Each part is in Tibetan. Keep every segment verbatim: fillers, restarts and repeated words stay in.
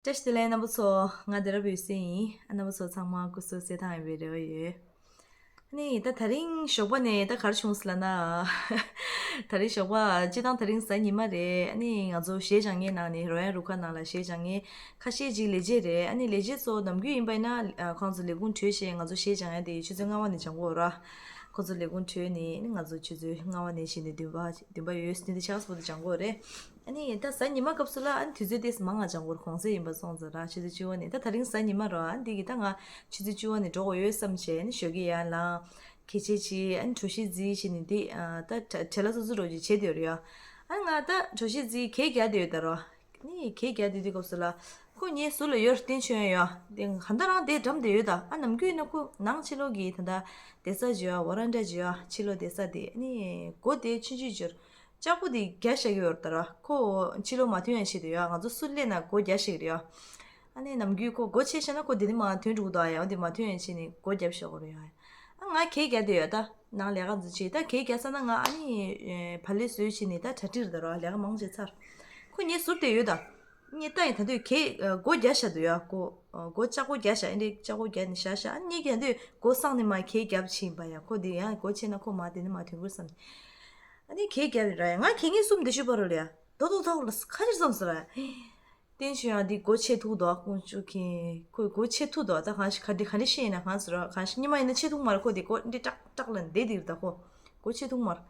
བཀྲ་ཤིས་བདེ་ལེགས་རྣམ་པ་ཚོ། ང་བདེ་རབ་འོད་ཟེར་ཡིན། ཨ་རྣམ་པ་ཚོ་ཚང་མ་སྐུ་གཟུགས་གསལ་ཐང་ཡིན་པའི་རེ་བ་ཡོད། ཨ་ནི་ད་དེ་རིང་ཞོགས་པ་ནས་ད་ག་རེ་བྱུང་སོང་ལབ་ན། དེ་རིང་ཞོགས་པ་སྤྱིར་བཏང་དེ་རིང་གཟའ་ཉི་མ་རེད། ཨ་ནི་ང་ཚོ་གཞས་སྦྱང་མཁན་ནང་ནས་རོལ་དབྱངས་རུ་ཁག་ནང་ལ་གཞས་སྦྱང་མཁན་ཁ་ཤས་ཅིག་ལས་བྱེད་རེད། ཨ་ནི་ལས་བྱེད་ཚོ་ནམ་རྒྱུན་ཡིན་པ་ཡིན་ན་ཨ་ཁོང་ཚོ་ལས་ཁུངས་གྲོལ་བྱས་ང་ཚོ་གཞས་སྦྱང་ཡ་དེ་ཆུ་ཚོད་ལྔ་པ་ནས་སྦྱང་གི་ཡོད་ར། ཁོང་ཚོ་ལས་ཁུངས་གྲོལ་ནས་ཨ་ནི་ང་ཚོ་ཆུ་ཚོད་ལྔ་པ་ནས་བྱས་ནས་བདུན་པ་བདུན་པ་ཡོལ་དུས་ཆགས་པོ་དེ་སྦྱང་གི་ཡོད་རེད། ཨ་ནི་ད་གཟའ་ཉི་མ་སྐབས་སུ་ལ་ཨ་ནི་དུས་ཚོད་ཏོག་ཙམ་མང་ང་སྦྱང་དགོས་རེད། གུང་སེང་ཡིན་པ་སོང་ཙང་ར། ཆུ་ཚོད་བཅུ་པ་ནས། ད་དེ་རིང་གཟའ་ཉི་མ་ར། ཨ་ནི་འདི་གི་ད་ང་ཆུ་ཚོད་བཅུ་པ་ནས་འགྲོ་དགོས་ཡོད་བསམ་བྱས་ཨ་ནི་ཞོགས་ཀས་ཡར་ལངས། གད་ཕྱིས་བྱས་ཨ་ནི་གྲོ་ཞིབ་བརྫིས་བྱས་ནས་འདི་ཨ་ད་བྲེལ་བྲེལ་ལ་སོ་སོ་རོགས་ཀྱི་བྱས་བསྡད་ཡོད་རེད་ཡ། ཨ་ང་ད་གྲོ་ཞིབ་བརྫིས་གད་རྒྱག་བསྡད་ཡོད་ད་ར། ཨ་ནི་གད་རྒྱག་བསྡད་དུས་སྐབས་སུ་ལ་ཁོ་ངའི་ཟུར་ལ་ཡོད་ར། བསྟན་ཆོས་ཡ། དེ་གང་ལྟར་རང་དེ་འགྲམ་དེ་ཡོད་ད། ཨ་ནམ་རྒྱུན་ཡིན་ན་ཁོ་ནང་ཕྱི་ལོགས་ཀྱི་ད་ལྟ་བསྡད་ས་བརྗོད་ཡ། ཝ་རན་ཌ་བརྗོད་ཡ། ཕྱི་ལོགས་བསྡད་ས་དེ་ཨ་ནི་སྒོ་དེ་ཆུང་ཆུང་བརྗོད། ལྕགས་པོ་དེ་རྒྱག་བཞག་གི་ཡོད་རེད་ད་ར། ཁོ་ཕྱི་ལོགས་མ་ཐོན་ཡ་ཆེད་དུ་ཡ། ང་ཚོ་སུ་སླེབས་ན་སྒོ་རྒྱག་བཞག་གི་རེད་ཡ། ཨ་ནི་ནམ་རྒྱུན་ཁོ་སྒོ་ཕྱེ་བཞག་ན་ཁོ་དེ་ནས་མར་ཐོན་འགྲོ་གི་འདུག་ཨ། ཡ་འོ་དེ་མ་ཐོན་ཡ་ཆེད་ནས་སྒོ་རྒྱབ་བཞག་གི་རེད་ཡ། ཨ་ང་གད་རྒྱག་བསྡད་ཡོད་ད། ནང་ལས་ཀ་འཛུལ་བྱས་ད་གད་རྒྱག་ས་ན་ང་ཨ་ནི་ཨེ་བག་ལེབ་བཟོས་བྱས་ནས་ད་གྲ་སྒྲིག་རེད་ད་ར། ལས་ཀ་མང་ཆེ་ཚར། ཁོ་ངའི་ཟུར་དེ་ཡོད་ད། ངས་ལྟ་ཡིན། ད་དུས་གད་ཨ་སྒོ་རྒྱག་བཞག་འདུག་ཡ། སྒོ་ཨ་སྒོ་ལྕགས་སྒོ་རྒྱག་བཞག་ཨེ་འདྲས་ལྕགས་སྒོ་རྒྱག་ནས་བཞག་བཞག་ཨ་ནི་ངས་ཀྱང་དུས་སྒོ་སྲུང་ནས་མར་གད་རྒྱབ་བྱས་ཡིན་པ་ཡ། ཁོ་དེ་ཡང་སྒོ་ཕྱེ་ན་ཁོ་མར་དེ་ནས་མར་ཐོན་གི་རེད་བསམ་ནས། ཨ་ནི་གད་རྒྱབ་ཡིན་ར་ཡ། ང་གད་ངས་གསུམ་དེ་ཤུ་པ་རོ་ལ་ཡ། རྡོག་རྡོག་རྡོག་ལ་ཁ་ཕྱིར་བསམ་སོང་ར། བསྟན་ཆོས་ཡང་འདི་སྒོ་ཕྱེ་ཐུག་འདུག་ཨ། ཀུན་སྤྱོད་མཁན་ཁོས་སྒོ་ཕྱེ་ཐུག་འདུག་ཨ། ད་གང་ཞིག་ག་འདྲི་ག་འདྲི་ཤེས་ན་གང་ཟེར་ར། གང་ཞིག་ཉི་མ་ཡིན་ན་ཕྱེ་ཐུག་མ་རེད། ཁོ་དེ་སྒོ་འདི་ཏག་ཏག་ལ་བསྡད་དེ་རེད་ད། ཁོ་སྒོ་ཕྱེ་ཐུག་མ་རེད།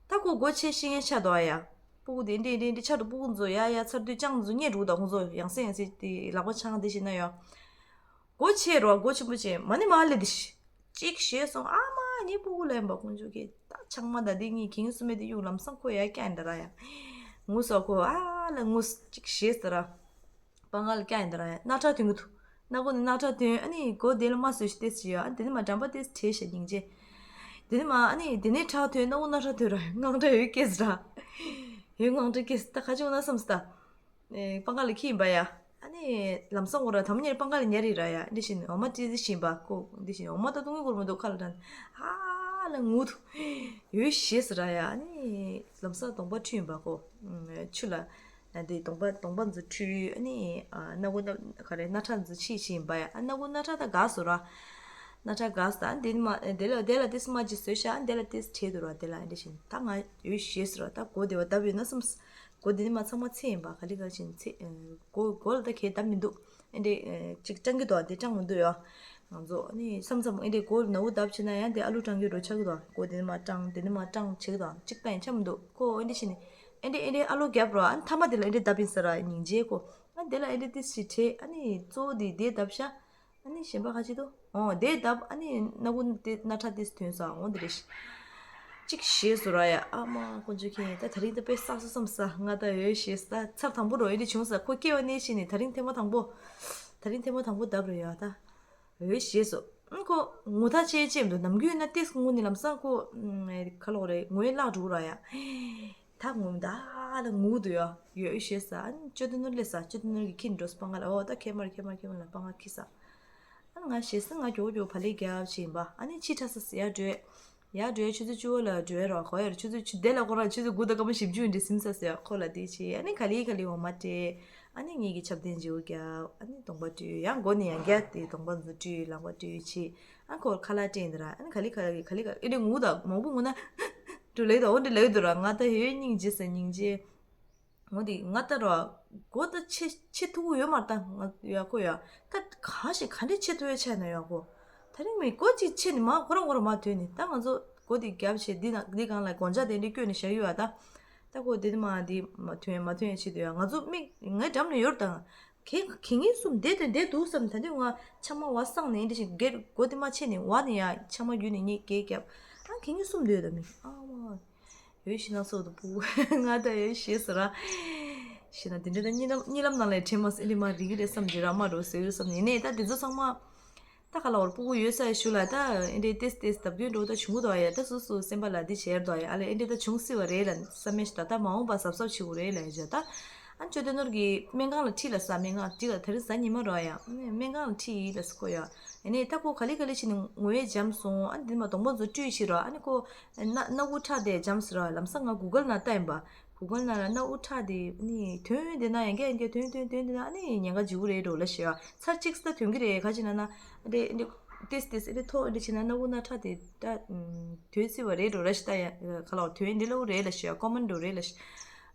ད་ཁོ་སྒོ་ཕྱེ་ཤེས་མཁན་ཆགས་འདུག་ཨ་ཡ། སྤུ་གུ་དེ་འདྲི་འདྲི་འདྲི་ཆགས་འདུག་སྤུ་གུ་ཚོ་ཡ་ཡ་ཚར་དུས་ཅང་ཚོ་རྙེད་འགྲོ་ད། ཁོང་ཚོ་ཡང་སེ་ཡང་སེ་དེ་ལག་པ་འཆང་དེ་བྱེད་ན་ཡ། སྒོ་ཕྱེ་རོགས། སྒོ་ཆེན་པོ་ཕྱེ། མ་ཎི་མ་ལེ་དེ་ཤི། གཅིག་ཞེས་སོང་། ཨ་མ་ངའི་སྤུ་གུ་ལ་ཡིན་པ་ཀུན་སྤྱོད་མཁན་ད་ཆང་མ་ད་དེ་ངས་གིང་སུ་མེད་དེ་གཡུག་ལམ་སང་ཁོ་ཡ་སྐྱ་ཡིན་ད་ར་ཡ། ངུ་སོ་ཁོ་ཨ་ལ་ངུ་གཅིག་ཞེས་ཟེར་ར། པང་ཁ་ལ་སྐྱ་ཡིན་ད་ར་ཡ། རྣག་ཁྲག་ཐོན་གི་འདུག་སྣ་སྒོ་ནས་རྣག་ཁྲག་ཐོན། ཨ་ནི་སྒོ་དེ་ལ་མ་བཟོས་ཤིག་ཏེས་ཡ། ཨ་དེ་ནི་མ་འགྲམ་པ་ཏེས་བྲེས་ཤ་སྙིང་རྗེ། དེ་ནི་མ་ཨ་ནི་དེ་ནས་ཁྲག་ཐོན། སྣ་སྒོ་རྣག་ཁྲག་ཐོན་ར། དངངས་སྐྲག་ཡོད་སྐྱེས་ཟེར་ར། ཡོད་དངངས་སྐྲག་སྐྱེས་ད་ག་ཅི་འོང་ན་བསམ་སྟ། ཨེ་པང་ཁ་ལ་ཁྱི་ཡིན་པ་ཡ། ཨ་ནི་ལམ་སང་འོ་ར་དམ་ཉེར་པང་ཁ་ལ་ཉལ་རེད་ར་ཡ། འདི་བཞིན་འོ་མ་ཏི་ཏི་བཞིན་པ་ཁོ་འདི་བཞིན་འོ་མ་ད་བཏུང་གི་གོར་མི་འདུག་ཁ་ལ་དྲན། ཨ་ལ་ངུ་འདུག་ཡོད་ཤེས་སུ་ར་ཡ། ཨ་ནི་ལམ་སང་གདོང་པ་འཁྲུད་ཡིན་པ་ཁོ། ཆུ་ལ་ཨ་འདི་གདོང་པ་གདོང་པ་འཛུ་འཁྲུད། ཨ་ནི་ཨ་སྣ་སྒོ་སྣ་ག་རེ་སྣ་ཁྲག་འཛུ་ཕྱིས་ཕྱིས་ཡིན་པ་ཡ། ཨ་སྣ་སྒོ་སྣ་ཁྲག་ད་འགག་སོ་ར། སྣ་ཁྲག་འགག་སོ། ཨ་འདི་ནི་མ་དེ་ལ་དེ་ལ་ཏིས་མ་ཅི་བཟོས་ཤ། ཨ་འདི་ལ་ཏིས་བྲེས་འདུག་ར། དེ་ལ་ཨ་འདི་བཞིན་ད་ང་ཡོད་ཤེས་སུ་ར། ད་གོ་བདེ་བ་བཏབ་ཡོད་ན་བསམ། གོ་དེ་ནི་མ་ཚང་མ་ཚེ་ཡིན་པ་ག་ལི་ག་ཅིན་ཚེ། གོ་གོ་ལ་ད་ཁའི་བཏབ་མི་འདུག་ཨེ་འདྲེ་ཅིག་སྐྲང་གི་འདུག་དེ་སྐྲང་མི་འདུག་ཡ། ང་ཚོ་ཨ་ནི་བསམ་བསམ་ཨེ་འདྲེ་གོ་ནཝ་བཏབ་ཕྱིན་ན་ཡང་དེ་ཨ་ལུ་སྐྲང་གི་འགྲོ་ཆགས་གི་འདུག་གོ་དེ་ནི་མ་སྐྲང་དེ་ནི་མ་སྐྲང་ཆགས་གི་འདུག་ཅིག་ད་ཡིན་ཆ་མི་འདུག་ཁོ་ཨེ་འདྲེ་ཕྱིན་ནི་ཨེ་འདྲེ་ཨེ་འདྲེ་ཨ་ལོ་རྒྱབ་རོ། ཨ་ནི་ཐ་མ་དེ་ལ་ཨེ་འདྲེ་བཏབ་ཡིན་ས་ར་སྙིང་རྗེ་ཁོ། ཨ་དེ་ལ་ཨེ་འདྲེ་ཏི་སི་ཅིག་བྲེས། ཨ་ནི་གཙོ་བོ་དེ་དེ་བཏབ་ཤ། ཨ་ནི་གཞན་པ་ག་ཅི་འདུག་ཨོ་དེ་བཏབ། ཨ་ནི་སྣ་ཁུང་དེ་སྣ་ཁྲག་དེ་ཐོན་ས་འོ་དེ་རེད། གཅིག་ཞེས་སུ་ར་ཡ། ཨ་མ་དཀོན་མཆོག་མཁྱེན། ད་དེ་རིང་ད་དཔེ་བསགས་སོ་བསམ་ས། ང་ད་འོད་ཞེས་ས་ཚར་དང་པོ་རོ་ཨེ་འདྲེ་བྱུང་ས། ཁོ་སྐྱེ་བ་ནས་ཤི་ནས་དེ་རིང་ཐེངས་མ་དང་པོ། དེ་རིང་ཐེངས་མ་དང་པོ་བཏབ་རེད་ཡ། ད་འོད་ཞེས་སོ། ཨ་ཁོ་ངུ་ཐག་ཆད་ཆད་མི་འདུག་ནམ་རྒྱུན་ན་ཏེས་ངུ་ནི་ལམ་སང་ཁོ་ཁ་ལོག་རེད། ངུ་ཡས་བརླག་འགྲོ་ར་ཡ། ད་ངུ་མི་ད་ལ་ངུ་འདུག་ཡ། ཡོད་ཞེས་ས། ཨ་ནི་ཅོ་ཏི་ནོར་ལས་ས་ཅོ་ཏི་ནོར་གི་ཁྱི་འགྲོ་ས་པང་ཁ་ལ། ཨོ་ད་ཁེ་མར་ཁེ་མར་ཁེ་མར་ལ་པང་ཁ་ཁྱི་ས། ཨ་ང་ཞེ་ས་ང་མགྱོགས་མགྱོགས་བག་ལེབ་རྒྱབ་བྱས་ཡིན་པ། ཨ་ནི་ཕྱི་དྲགས་ས་ཡར་འགྲོ། ཡར་འགྲོ་ཆུ་ཚོད་བཅུ་པ་ལ་འགྲོ་རོགས་གོ་ཡར་ཆུ་ཚོད་བཅུ་དེ་ལ་ཁོ་རང་ཆུ་ཚོད་དགུ་དང་སྐར་མ་བཞི་བཅུ་འདྲ་ཟིན་ས་ཟེར་ཁོ་ལ་དེ་བྱས། ཨ་ནི་ག་ལེ་ག་ལེ་འོ་མ་སྤྲད། ཨ་ནི་ངེད་ཀྱི་ཆབ་ལྡན་བརྗེ་པོ་རྒྱབ། ཨ་ནི་གདོང་པ་བཀྲུས། ཡང་མགོ་ནས་ཡང་བརྒྱབ་དེ་གདོང་པ་འཛུ་བཀྲུས་ལག་པ་བཀྲུས་བྱས། ཨ་ཁོ་ཁ་ལག་སྤྲད་འདི་ར། ཨ་ནི་ག་ལེ་ག་ལེ་ག་ལེ་ག་ལེ་ཨེ་འདྲ་ངུ་ད་མང་པོ་ངུ་ན་འགྲོ་ལེ་ད་འོ་འདྲ་ལེ་འདུག་ར། ང་ད་ཡོད་སྙིང་རྗེ་ས་སྙིང་རྗེ། འོ་དེ་ང་ལྟ་ར། སྒོ་ད་ཕྱེ་ཕྱེ་ཐུབ་ཀྱི་ཡོད་མ་རེད་ད་ང་ཡ་ཁོ་ཡ། ད་གང་ཞིག་ག་འདྲས་ཕྱེ་ཐུབ་ཡ་ཆ་ན་ཡ་ཁོ། ད་རིང་མི་སྒོ་གཅིག་ཕྱེ་ནས་མ་ཁོ་རང་ཁོ་རང་མ་ཐོན་ནས་ད་ང་ཚོ་སྒོ་དེ་རྒྱབ་བྱས་འདི་ནང་འདི་སྒང་ལ་སྒོ་ལྕགས་དེ་འདྲས་བསྐྱོན་ནས་བཞག་ཡོད་ཨ་ད། ད་ཁོ་དེ་དེ་མ་འདི་མ་ཐོན་མ་ཐོན་ཡ་ཆེད་དུ་ཡ་ང་ཚོ་མིག་ངའི་འགྲམ་ནས་ཡོད་ད། གེ་གེ་ངེས་གསུམ་བསྡད་དེ་བསྡད་འདུག་བསམ། ད་དུང་ང་ཆང་མ་བ་སངས་ནས་འདི་ཞིག་སྒེར་སྒོ་དེ་མ་ཕྱེ་ནས་བ་ནས་ཡ་ཆང་མ་བརྒྱུད་ནས་ངས་སྒེར་བརྒྱབ། ཨ་གེ་ངེས་གསུམ་སྡོད་ད་མི་ཨ་མ། ཡོད་ཤི་ན་སོ་དུ་པུ་ང་ད་ཡོད་ཤེས་སོ་ར། ཤི་ན་དེ་འདྲ་ད་གཉིད་ལམ་གཉིད་ལམ་ནང་ལས་དྲན་མ་སོང་། ཨེ་འདྲ་མ་རིག་གི་རེད་བསམ་གྱི་ར། མ་འགྲོ་ཟེར་ཡོད་བསམ་ཡིན་ནས་ད་དེ་ཚོ་ཚང་མ། ད་ག་ལ་བར་སྤུ་གུ་ཡོད་ས་ཡ་ཞུ་ལ་ད་ཨེ་འདྲའི་ཏེས་ཏེས་བརྡབ་སྐྱོན་འགྲོ་ད་བྱུང་གི་འདུག་ཡ། ད་སོ་སོ་སེམས་པ་ལ་འདི་བྱས་འདུག་ཡ། ཨ་ལས་ཨེ་འདྲའི་ད་བྱུང་སྲིད་པ་རེད་ལ་བསམ་མེད་ཞིག་ད་ད་མ་འོངས་པ་གཟབ་གཟབ་བྱེད་དགོས་རེད་ལ་ཡ། ད་ཨ་ཅོ་ཏེ་ནོར་གྱི་སྨན་ཁང་ལ་ཁྲིད་ལ་ས། སྨན་ཁང་ཁྲིད་ལ་དེ་རིང་གཟའ་ཉི་མ་རོ་ཡ། སྨན་ཁང་ལ་ཁྲིད་ཡིན་ལ་སི་ཁོ་ཡ། ཨེ་ནས་ད་ཁོ་ག་ལེ་ག་ལེ་བྱས་ནས་ངུ་ཡས་འཇམ་སོང་། ཨ་འདི་མ་གདོང་པ་ཚོ་བཀྲུས་ཕྱིར་རོ། ཨ་ནི་ཁོ་སྣ་སྣ་ཁུག་ཁྲག་དེ་འཇམ་སོང་ར། ལམ་སང་ང་གུ་གལ་ནང་ལྟ་ཡིན་པ། གུ་གལ་ནང་ལ་སྣ་བུག་ཁྲག་དེ་ནི་ཐོན་དེ་ན་ཡང་བསྐྱར་ཡང་བསྐྱར་ཐོན་ཐོན་ཐོན་དེ་ན་ཨ་ནི་ཉེན་ཁ་འཇིགས་རེད་འགྲོ་ལ་ཤི་ཡ། ཚར་གཅིག་སྟ་ཐོན་གི་རེད། ག་ཅི་ན་ན་ཨ་འདྲེ་ཨ་འདྲེ་ཏེས་ཏེས་ཨ་འདྲེ་ཐོ་ཨ་འདྲེ་བྱེད་ན་སྣ་བུག་སྣ་ཁྲག་དེ་ད་ཐོན་སྲིད་པ་རེད་འགྲོ་ལ་ཤི། ད་ཡ་ག་ལ་ཐོན་འདི་ལ་འུ་རེད་ལ་ཤི་ཡ། ཀོ་མན་འགྲོ་རེད་ལ་ཤི།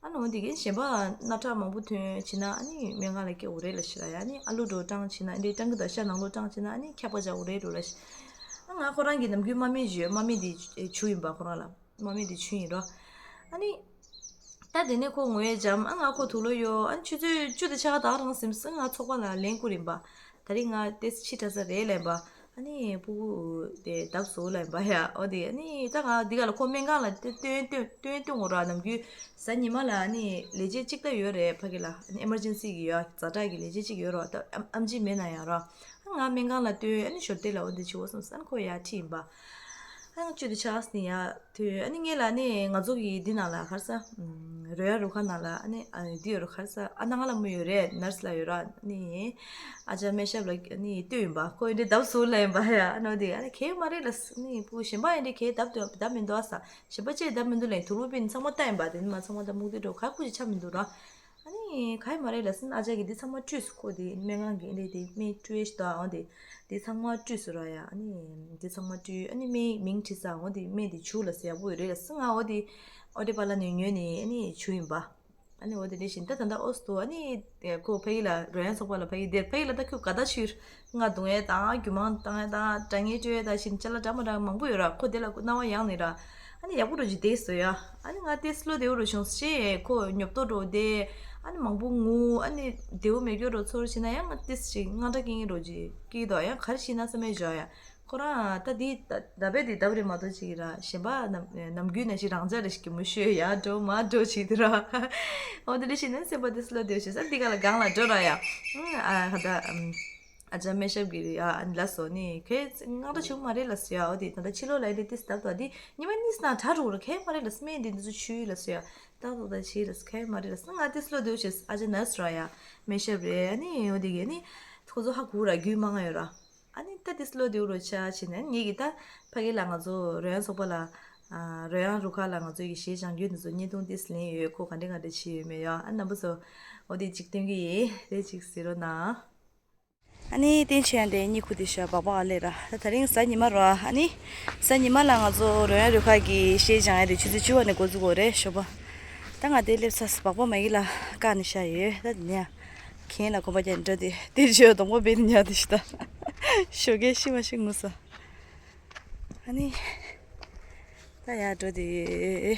ཨ་ནི་འོ་དེ་གན་གཞན་པ་སྣ་ཁྲག་མང་པོ་ཐོན་བྱེད་ན་ཨ་ནི་སྨན་ཁང་ལ་སྐྱེ་འུ་རེད་ལ་ཤི་ར་ཡ། ཨ་ནི་ཨ་ལུ་འགྲོ་སྐྲངས་བྱེད་ན་ཨ་འདྲེ་སྐྲངས་གི་ད་ཤ་ནང་ལོ་སྐྲངས་བྱེད་ན་ཨ་ནི་ཁྱབ་པ་ཅག་འུ་རེད་འགྲོ་ལ་ཤི། ཨ་ང་ཁོ་རང་གི་ནམ་རྒྱུན་དམག་མི་ཞུ་དམག་མི་དེ་ཆུ་ཡིན་པ་ཁོ་རང་ལ། དམག་མི་དེ་ཆུ་ཡིན་རོ། ཨ་ནི། ད་དེ་ནས་ཁོ་ངོ་ཡས་འཇམ། ཨ་ང་ཁོ་དུག་ལོག་ཡོད། ཨ་ནི་ཆུ་ཚོད་བཅུ་དང་ཕྱེད་ཀ་དག་རང་ཟིན་སོང་། ང་ཚོགས་པ་ལ་ལན་བསྐུར་ཡིན་པ། ད་རིང་ང་ཏེས་ཕྱི་དྲགས་ས་རེད་ལན་པ། ཨ་ནི་སྤུ་གུ་དེ་བརྡབ་བཟོ་ལན་པ་ཡ། འོ་དེ་ཨ་ནི་ད་ང་འདི་ག་ལ་ཁོ་སྨན་ཁང་ལ་སྟོན་སྟོན་སྟོན་སྟོན་འོ་ར། ནམ་རྒྱུན་གཟའ་ཉི་མ་ལ་ཨ་ནི་ལས་བྱེད་གཅིག་ད་ཡོད་རེད་ཕ་གི་ལ། ཨ་ནི་ཨེ་མར་ཇེན་སི་གི་ཡོད། ཛ་དྲག་གི་ལས་བྱེད་གཅིག་ཡོད་རོ། ད་ཨམ་ཨམ་ཆི་མེད་ན་ཡང་རོ། ཨ་ང་སྨན་ཁང་ལ་སྟོན། ཨ་ནི་ཞོར་དེ་ལ་འོ་དེ་བྱེད་འོ་སོང་ཟེར། ཨ་ནི་ཁོ་ཡ་ཁྲིད་ཡིན་པ། ཨ་ང་བཅུ་དེ་ཆགས་ནི་ཡ་ཐོས། ཨ་ནི་ངེད་ལ་ནི་ང་ཚོ་གི་འདི་ནང་ལ་ག་རེ་ཟ། རོལ་དབྱངས་རུ་ཁག་ནང་ལ་ཨ་ནི་ཨ་འདི་ཡོད་རོ། ག་རེ་ཟ། ཨ་ནང་ལ་མི་ཡོད་རེད། ནར་སི་ལ་ཡོད་ར། ཨ་ནི་ཨ་ཅག་སྨན་ཞབས་ལ་ཨ་ནི་ལྟོས་ཡིན་པ། ཁོ་ཡི་འདི་བརྡབ་གསུག་ལ་ཡིན་པ་ཡ། ཨ་ནི་འོ་དེ་ཨ་ནི་གལ་མ་རེད་ལ་ཟེར། ཨ་ནི་ཕྲུ་གུ་གཞན་པ་ཡི་འདི་གལ་བརྡབ་འདུག་བརྡབ་མི་འདུག་ཨ་ཟེར། གཞན་པ་ཅིག་བརྡབ་མི་འདུག་ལ། དུག་ལོག་པིན་ཚང་མ་བལྟས་ཡིན་པ། དེ་ནི་མ་ཚང་མ་ད་མུག་དུས་འགྲོ་ག་ཁུ་ཅིག་ཆ་མི་འདུག་ར། ཨ་ནི་ག་ཡི་མ་རེད་ལ་ཟེར་ན། ཨ་ཅག་གིས་འདི་ཚང་མ་བཀྲུས་སོང་། ཁོ་དེ་སྨན་ཁང་གི་ཨ་འདྲེ་དེ་སྨན་བཀྲུས་ཤི་ཏོ། འོ་དེ་དེ་ཚང་མ་བཀྲུས་སོང་ར་ཡ། ཨ་ནི་དེ་ཚང་མ་བཀྲུས། ཨ་ནི་སྨན་མིང་བྲིས་ས། འོ་དེ་སྨན་དེ་བྱུག་ལ་ཟེར་ཡག་པོ་ཡོད་རེད་ལ་ཟེར། ང་འོ་དེ་ཨོ་ཏེ་པ་ལ་ནས་ཉོས་ནས་ཨ་ནི་བྱུག་ཡིན་པ། ཨ་ནི་འོ་དེ་འདྲ་བཞིན་ད་ད་ལྟ་ཨོ་སི་ཏོ་ཨ་ནི་ཁོ་ཕ་གི་ལ་རོལ་དབྱངས་ཚོགས་པ་ལ་ཕ་གི་དེར་ཕ་གི་ལ་ད་ཁོ་ག་ད་ཕྱིར། ང་རྡུང་ཡས་དང་རྒྱུ་མང་བཏང་ཡས་དང་དྲ་ངན་སྤྲོད་ཡས་དང་བཞིན་ཅ་ལག་འདྲ་མ་འདྲ་མང་པོ་ཡོད་ར། ཁོ་དེ་ལ་སྣང་བ་ཡངས་ནས་ར། ཨ་ནི་ཡག་པོ་འགྲོ་ཅིག་བསྡད་སོ་ཡ། ཨ་ནི་ང་ཏེས་བློ་བདེ་བོ་རུ་བྱུང་ཞེས་ཁོ་ཉོབ་ཏོ་འགྲོ་བསྡད། ཨ་ནི་མང་པོ་ངུ། ཨ་ནི་བདེ་བོ་མེད་རྒྱུ་རུ་ཚོར་བྱས་ན་ཡང་ང་ཏེས་ཅིག་དངངས་སྐྲག་སྐྱེ་ངེས་འགྲོ་ཅིག་སྐྱེ་འདུག་ཡང་ག་རེ་བྱས་ན་བསམ་མེད་བཞག་ཡ། ཁོ་རང་ད་དེ་ད་བས་དེ་བརྡབ་རེད་མ་གཏོགས་ཅིག་ར། གཞན་པ་ནམ་ནམ་རྒྱུན་ནས་ཅིག་རང་འཇགས་རེ་ཞིག་གི་མུ་ཤོད་ཡ་འགྲོ་མ་འགྲོ་ཅིག་དེ་ར། འོ་དེ་འདྲ་བྱས་ན་སེམས་པ་དེ་བློ་བདེ་བོ་བྱས་ས་འདི་ག་ལ་སྒང་ལ་འགྲོ་ར་ཡ། ཨ་ད། ཨ་ཅག་སྨན་ཞབས་ཀྱིས་ཡ་ཨ་ནི་ལབ་སོང་ནི་ཁོས་དངངས་སྐྲག་བྱུང་མ་རེད་ལབ་སོང་ཡ། འོ་དེ་ད་ལྟ་ཕྱི་ལོགས་ལ་ཡི་དེ་ཏིས་བཏབ་དོ། དེ་ཉི་མ་གཉིས་ནང་དྲག་འགྲོ་ར། ཁྱད་མ་རེད་ལབ་སོང་། སྨན་དེ་འདི་ཚོ་བྱུགས་ལབ་སོང་ཡ། ཏག་ཏག་ཏག་བྱས་ལབ་སོང་། ཁྱད་མ་རེད་ལབ་སོང་། ང་ཏིས་བློ་བདེ་བོ་བྱས་སོང་། ཨ་ཅག་ནར་སི་ར་ཡ་སྨན་ཞབས་རེད། ཨ་ནི་འོ་དེ་གི་ཨ་ནི་ཁོ་ཚོ་ཧ་གོ་ར་རྒྱུས་མང་ང་ཡོད་ར། ཨ་ནི་ད་ཏིས་བློ་བདེ་བོ་རུ་ཆགས་བྱས་ནས་ངེད་ཀྱི་ད་ཕ་གི་ལ་ང་ཚོ་རོལ་དབྱངས་ཚོགས་པ་ལ་ཨ་རོལ་དབྱངས་རུ་ཁག་ལ་ང་ཚོ་གི་གཞས་སྦྱང་རྒྱུ་འདི་ཚོ་བརྙན་ཐུང་ཏིས་ལེན་ཡོད། ཁོ་ག་འདྲ་ག་འདྲ་བྱས་ཡོད་མེད་ཡ། ཨ་རྣམ་པ་ཚོ་འོ་དེ་གཅིག་སྟོན་གི་ཡིན། དེ་གཅིག་གཟིགས་རོགས་གནང་། ཨ་ནི་བསྟན་ཆེན་དེ་གཉིད་ཁུག་དེ་ཤ་སྦག་སྦག་ཨ་ལེ་ར། ད་དེ་རིང་གཟའ་ཉི་མ་ར། ཨ་ནི་གཟའ་ཉི་མ་ལ་ང་ཚོ་རོལ་དབྱངས་རུ་ཁག་གི་གཞས་སྦྱང་ཡ་དེ་ཆུ་ཚོད་བཅུ་པ་ནས་འགོ་འཛུགས་དགོས་རེད་ཞོགས་པ། ད་ང་དེ་སླེབས་ཚར་སོང་། སྦག་སྦག་མ་གི་ལ་བཀག་ནས་བཞག་ཡོད། ད་དེ་ནས་གྱེན་ལ་གོམ་པ་རྒྱག་ནས་འགྲོ་དེ་དེ་ཆོས་སྡོང་པོ་བེད་ཉག་དེ་ཤི་ད། ཞོགས་ཀས་ཤི་མ་ཤི་ངུ་ས། ཨ་ནི་ད་ཡར་འགྲོ་དེ།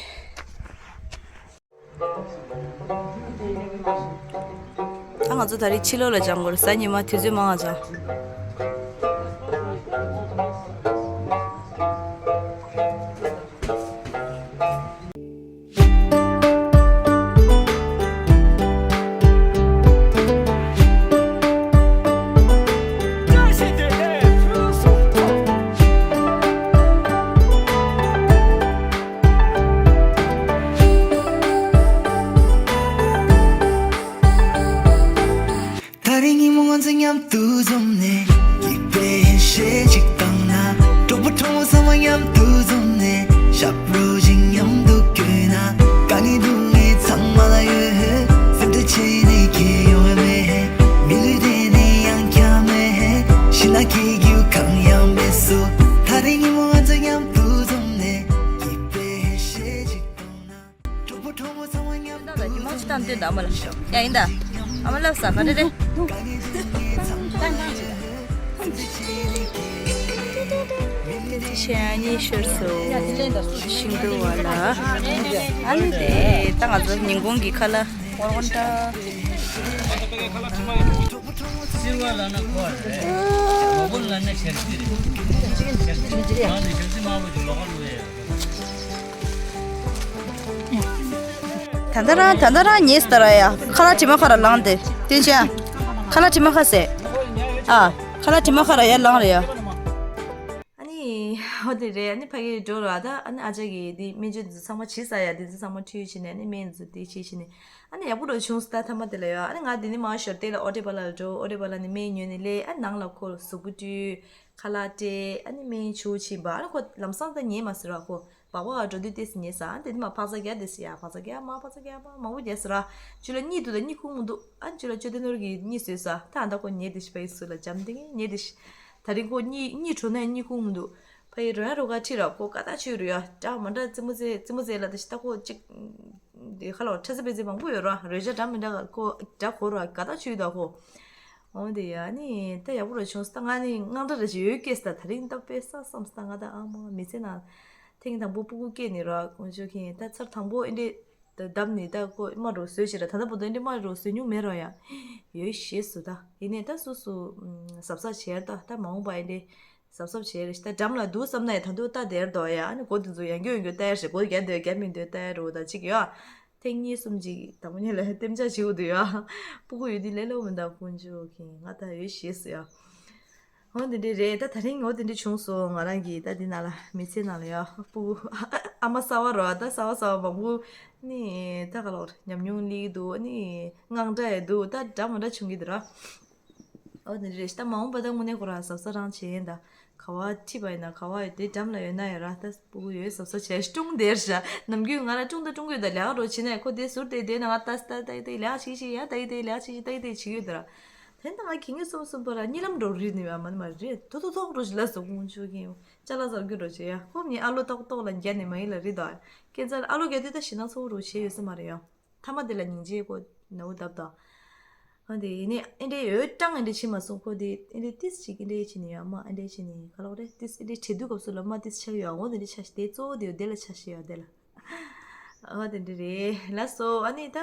ད་ང་ཚོ་ད་རེས་ཕྱི་ལོགས་ལ་སྦྱང་དགོས་རེད། གཟའ་ཉི་མ་དུས་ཚོད་མང་ང་སྦྱང་། ད་རིང་ཉིན་མོ་ང་ཚོ་མཉམ་དུ་འཛོམས་ནས། སྐྱིད་པའི་ཞལ་ཞིག་བཏང་ན། གྲོགས་པོ་གྲོགས་མོ་ཚང་མ་མཉམ་དུ་འཛོམས་ནས། ཞབས་བྲོ་ཞིག་མཉམ་དུ་བརྐོས་ན། དཀའ་ངལ་སྡུག་བསྔལ་ཚང་མ་ལ་ཡོད། སེམས་ཁྲལ་བྱེད་ནས་ཁྱད་ཡོང་བ་མེད། མི་ལུས་དེ་ནི་ཡང་བསྐྱར་མེད། ཤི་ན་སྐྱིད་རྒྱུ་གང་ཡང་མེད་སོ། ད་རིང་ཉིན་མོ་ང་ཚོ་མཉམ་དུ་འཛོམས་ནས། སྐྱིད་པའི་ཞལ་ཞིག་བཏང་ན། གྲོགས་པོ་གྲོགས་མོ་ཚང་མ་མཉམ་ད་ད་ཉི་མ་ཅི་ཏང་འདོད་ད་ཨ་མ་ལ་ཡ་ཡིན་ད། ཨ་མ་ལབ་ས་ག་རེ་རེད། ཤེས་ཡ་གཉིས་ཤོར་སོང་། ཤིང་འདུལ་བ་ལ། ཨ་ནི་དེ་ད་ང་ཚོ་ཉིན་གུང་གི་ཁ་ལག་སིལ་བ་ལབ་ན་གོ་བ་རེད། ལོ་གོ་ལབ་ན་ཞག་རྩི་རེད། ཞག་རྩི་མང་ནས་ཞག་རྩི་མང་པོ་ཞིག་ལོ་ག་ལུ་ཡ། ད་ལྟ་རང་ད་ལྟ་རང་ཉེས་ད་ར་ཡ། ཁ་ལག་དྲི་མ་ཁ་ར་ལངས་ཏེ་དེ་ཅན། ཁ་ལག་དྲི་མ་ཁ་ཟེ། ཨ། ཁ་ལག་དྲི་མ་ཁ་ར་ཡ་ལངས་རེ་ཡ། ཨ་ནི། ཧོ་དེ་རེད། ཨ་ནི་ཕ་གིར་འགྲོ་ར་ད། ཨ་ནི་ཨ་ཅག་གིས་དེ་སྨན་བཅོས་འདི་ཚོ་ཚང་མ་བྱས་ས་ཡ། འདི་ཚོ་ཚང་མ་འཁྲུས་བྱས་ནས་ཨ་ནི་སྨན་འདི་ཚོ་དེ་བྱས་བྱས་ནས་ཨ་ནི་ཡག་པོ་འགྲོ་བྱུང་སོང་ད་ཐ་མ་དེ་ལ་ཡ། ཨ་ནི་ང་དེ་ནས་མར་ཞོར་དེ་ལ་ཨོ་ཏེ་པ་ལ་འགྲོ། ཨོ་ཏེ་པ་ལ་ནས་སྨན་ཉོས་ནས་སླེབས། ཨ་ནི་ནང་ལ་ཁོ་གཟུགས་པོ་བཀྲུས། ཁ་ལག་སྤྲད། ཨ་ནི་སྨན་བྱུག་ཕྱིན་པ། ཨ་ནི་ཁོ་ལམ་སང་ད་ཉལ་མ་ཟེར་བ། ཁོ་སྦག་སྦག་འགྲོ་དུས་ཏོག་ཙམ་ཉལ་ས། ཨ་ནི་དེ་ནས་མར་འཕག་འཚག་རྒྱག་དེ་ཟེར་ཡ། འཕག་འཚག་རྒྱག་མར་འཕག་འཚག་རྒྱག་མར་མང་པོ་རྒྱག་ཟེར་ར། ཅུ་ལ་གཉིད་འདུག་ད་གཉིད་ཁུག་མི་འདུག་ཨ་ནི་ཅུ་ལ་ཅོ་ཏེ་ནོར་གྱིས་གཉིད་བཟོས་ས། ད་ཨ་ད་ཁོ་ཉལ་དེ་ཤི་པ་ཡིན་སུ་ལ་འཇམ་ཐིང་ངེ་ཉལ་དེ་ཤི། ད་རིང་ཁོ་གཉིད་གཉིད་བྲོ་ན་གཉིད་ཁུག་མི་འདུག་ཕ་ཡི་རོ་ཡ་རོ་ག་ཁྲིད་ར། ཁོ་ཀ་ད་ཆོས་རུ་ཡ་འདྲ་མ་འདྲ་རྩེད་མོ་རྩེ་རྩེད་མོ་རྩེ་ལ་ད་ཤི། ད་ཁོ་གཅིག་དེ་ཁ་ལོ་ཁྲ་ཚི་པེ་ཚི་མང་པོ་ཡོད་ར། རོལ་ཆ་འདྲ་མི་འདྲ་ཁོ་འདྲ་གོ་ར། ཀ་ད་ཆོས་ད་ཁོ། འོ་དེ་ཡ་ནི་ད་ཡག་པོ་ར་བྱུང་སོང་། ད་ང་ནི་དངངས་སྐྲག་ར་ཞིག་ཡོད་སྐྱེས་སོང་། ད་ད་རིང་ད་དཔེ་ས་བསམ་སོང་། ད་ང་ད་ཨ་མ་མི་ཚེ་ནང་ཐེངས་དང་པོ་སྤུ་གུ་སྐྱེས་ནི་ར། དཀོན་མཆོག་མཁྱེན། ད་ཚར་དང་པོ་ཨེ་འདྲེ་ད་བརྡབ་ནི་ད་ཁོ་རྨ་རུ་བཟོས་ཤིག་ར། ད་ད་བར་དུ་ཨེ་འདྲེ་རྨ་རུ་བཟོས་མྱོང་མེད་ར་ཡ། ཡོད་ཤེས་སུ་ད་ཡིན་ནས་ད་སུ་སུ་གཟབ་གཟབ་བྱས་ད། ད་མ་འོངས་པ་ཨེ་འདྲེ་གཟབ་གཟབ་བྱས་རེ་ཞིག་ད་འགྲམ་ལ་འདུག་བསམ་ན་ཡ་ད་དུང་ལྟ་དེར་འདུག་ཡ། ཨ་ནི་མགོ་དེ་ཚོ་ཡང་སྐྱོན་ཡང་སྐྱོན་ལྟ་ཡ་ཞིག་མགོ་རྒྱ་འདོད་རྒྱ་མི་འདོད་ལྟ་ཡ་རུ་ད་ཅིག་ཡོད། ཐེངས་གཉིས་གསུམ་ཅིག་དང་པོ་ཉིད་ལ་ལྟེམ་ཆ་བྱེད་དགོས་འདུག་ཡ། སྤུ་གུ་ཡོད་དུས་ལས་སླ་པོ་མི་འདུག་དཀོན་མཆོག་མཁྱེན། ང་ད་ཡོད་ཤེས་སུ་ཡ། འོ་དེ་འདྲ་རེད། ད་ད་རིང་འོ་དེ་འདྲ་བྱུང་སོང་། ང་རང་གི་ད་འདི་ནང་ལ་མི་ཚེ་ནང་ལ་ཡ་སྤུ་གུ་ཨ་མ་གསར་པ་རོ། ད་གསར་པ་གསར་པ་མང་པོ་ནི་ད་ག་ལོར་ཉམས་མྱོང་སླེབས་འདུག་ནི་དངངས་སྐྲག་ཡོད་འདུག་ད་འདྲ་མ་འདྲ་བྱུང་གི་འདུག་ར། འོ་དེ་འདྲ་རེད། ད་མ་འོངས་པ་ད་དངོས་གནས་ཁོ་རང་གཟབ་གཟབ་རང་བྱས་ཡིན། ད་ག་བ་ཁྲིད་པ་ཡིན་ན་ག་བ་ཡོད་དེ་འགྲམ་ལ་ཡོད་ན་ཡོད་ར། ད་སྤུ་གུ་ཡོད་གཟབ་གཟབ་བྱས་ཀྲུང་དེར་བཞག་ནམ་རྒྱུན་ང་ར་ཀྲུང་ད་ཀྲུང་གི་ད་ལས་ཀ་རོ་བྱེད་ནས་ཁོ་དེ་ཟུར་དེ་དེ་ན་ང་ད་ད་ད་དེ་ལས་ཀ་བྱེད་ཤི་ཡ། ད་དེ་ལས་ཀ་བྱེད་ཤི་ད་དེ་བྱེད་ཡོད་ད་ར། དེ་ནས་ང་གི་ངེས་སོམ་སོམ་པ་ར་གཉིད་ལམ་འགྲོ་རིགས་ནི་ཡ་མ་ནི་མ་རེད། ཐོ་ཐོ་ཐོག་འགྲོ་ཞིག་ལ་སོ་དཀོན་མཆོག་མཁྱེན། ཅ་ལག་ཟ་རྒྱུ་འགྲོ་བྱེད་ཡ། ཁོ་ནི་ཨ་ལོ་ཏོག་ཏོག་ལ་འགྱ་ནི་མ་ཡིན་ལ་རི་དྭགས་ཀན་སར་ཨ་ལོ་རྒྱ་དུས་ད་ཞེ་སྣང་ཚ་བོ་རུ་བྱེད་ཡོད་ས་མ་རེད་ཡ། མཐའ་མ་དེ་ལ་སྙིང་རྗེ་ཁོ་ནའུ་བརྡབ་དང་། ཨ་དེ་ཡིན་ནི་ཨེ་འདྲེ་ཡོད་ཀྲང་ཨེ་འདྲེ་བྱེད་མ་སོང་། ཁོ་དེ་ཨེ་འདྲེ་ཏིས་ཅིག་ཨེ་འདྲེ་བྱེད་ནི་ཡ་མ་ཨེ་འདྲེ་བྱེད་ནི་ག་ལོག་རེད། ཏིས་ཨེ་འདྲེ་བྱེད་དུས་སྐབས་སུ་ལ་མ་ཏིས་ཆགས་ཡོད། འོ་དེ་འདྲེ་ཆགས་ཤི་དེ་གཙོ་བོ་དེ་ཡོད་དེ་ལ་ཆགས་ཤི་ཡོད་དེ་ལ། ཨོ་དེ་འདྲ་རེད་ལགས་སོ། ཨ་ནི་ད་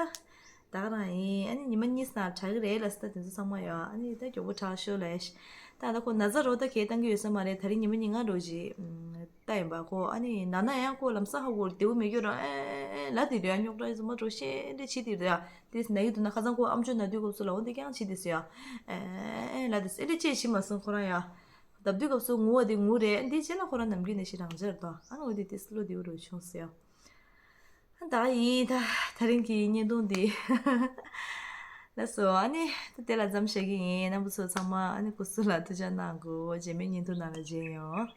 ད་ག་རང་ཡིན། ཨ་ནི་ཉི་མ་གཉིས་སྣང་དྲག་གི་རེད་ལགས་སོ། ད་དེ་ཚོ་ཚང་མ་ཡོད། ཨ་ནི་ད་མགྱོགས་པོ་དྲག་ཤོག་ལས། ད་ད་ཁོ་ན་ཚ་རོ་ད་གས་བཏང་གི་ཡོད་ས་མ་རེད། ད་རིང་ཉི་མ་ཉིན་ལྔ་རོ་ཅིག་ད་ཡིན་པ། ཁོ་ཨ་ནི་ན་ན་ཡང་ཁོ་ལམ་སང་ཧ་གོ་བདེ་བོ་མེད་རྒྱུ་རང་ཨེ་ལ་དེ་རེད། ཨ་རྙོག་དྲ་ཡི་ཚོ་མ་འགྲོ་ཤེས་འདྲ་བྱེད་དེ་རེད། དེ་ན་ཡི་དུ་ན་ཁ་སང་ཁོ་ཨམ་ཅོག་ན་དུས་སྐབས་སུ་ལ་འོ་འདི་རྐྱང་བྱེད་དེ་སུ་ཡ་ཨེ་ལ་དེ་སུ་ཨེ་འདྲ་ཅེས་བྱེད་མ་སོང་ཁོ་རང་ཡ། ལྡབ་དུས་སྐབས་སུ་ངུ་བ་དེ་ངུ་རེད། འདི་བྱས་ན་ཁོ་རང་ནམ་རྒྱུན་ནས་ཤི་རང་འཇར་དོ། ཨ་ནི་འོ་དེ་དེ་སུ་ལོ་དེ་འུ་རུ་བྱུང་སུ་ཡ། ད་ཡིན་ད། ད་རིང་གི་བརྙན་ཐུང་འདི་ལགས་སོ། ཨ་ནི་ད་དེ་ལ་མཚམས་བཞག་གི་ཡིན། རྣམ་པ་ཚོ་ཚང་མ་ཨ་ནི་སྐུ་གཟུགས་ལ་ཐུགས་ཅག་གནང་དགོས། རྗེས་མའི་བརྙན་ཐུང་ནང་ལ་མཇལ་ཡོང་།